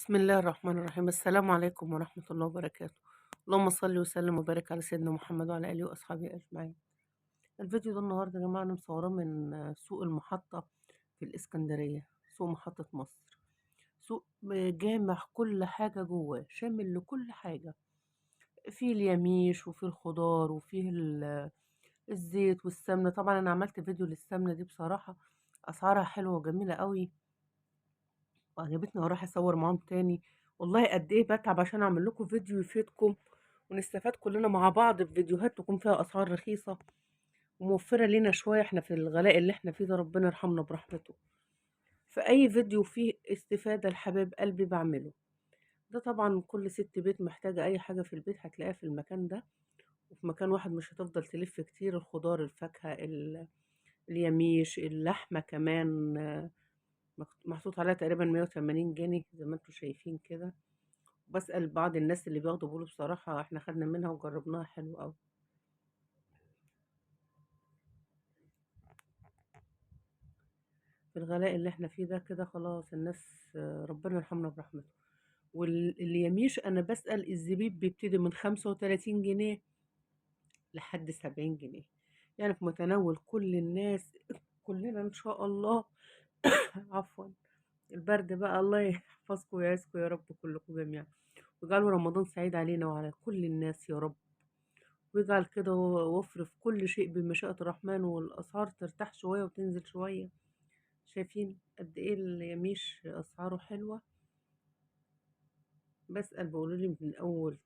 بسم الله الرحمن الرحيم. السلام عليكم ورحمة الله وبركاته. اللهم صل وسلم وبارك على سيدنا محمد وعلى آله وأصحابه أجمعين. الفيديو ده النهاردة يا جماعة أنا مصوراه من سوق المحطة في الإسكندرية، سوق محطة مصر. سوق جامع كل حاجة جواه، شامل لكل حاجة، فيه اليميش وفيه الخضار وفيه الزيت والسمنة. طبعا أنا عملت فيديو للسمنة دي، بصراحة أسعارها حلوة وجميلة قوي وعجبتني، وهروح اصور معاهم تاني. والله قد ايه بتعب عشان اعمل لكم فيديو يفيدكم ونستفاد كلنا مع بعض بفيديوهات تكون فيها اسعار رخيصة وموفره لنا شوية، احنا في الغلاء اللي احنا فيه ده، ربنا يرحمنا برحمته. فاي فيديو فيه استفاده لحبايب قلبي بعمله. ده طبعا كل ست بيت محتاجه اي حاجة في البيت هتلاقيها في المكان ده، وفي مكان واحد مش هتفضل تلف كتير. الخضار، الفاكهة، اليميش، اللحمة كمان محطوط عليها تقريبا 180 جنيه زي ما انتم شايفين كده. بسأل بعض الناس اللي بياخدوا بيقولوا بصراحة احنا خدنا منها وجربناها حلو قوي. في الغلاء اللي احنا فيه ده كده خلاص الناس ربنا يرحمنا برحمته. واليميش انا بسأل الزبيب بيبتدي من 35 جنيه لحد 70 جنيه، يعني في متناول كل الناس، كلنا ان شاء الله. عفوا البرد بقى، الله يحفظكم ويعزكم يا رب كلكم جميعا، ويجعلوا رمضان سعيد علينا وعلى كل الناس يا رب، ويجعل كده وفر في كل شيء بمشيئة الرحمن، والأسعار ترتاح شوية وتنزل شوية. شايفين قد ايه اليميش أسعاره حلوة؟ بسأل بيقولوا لي من أول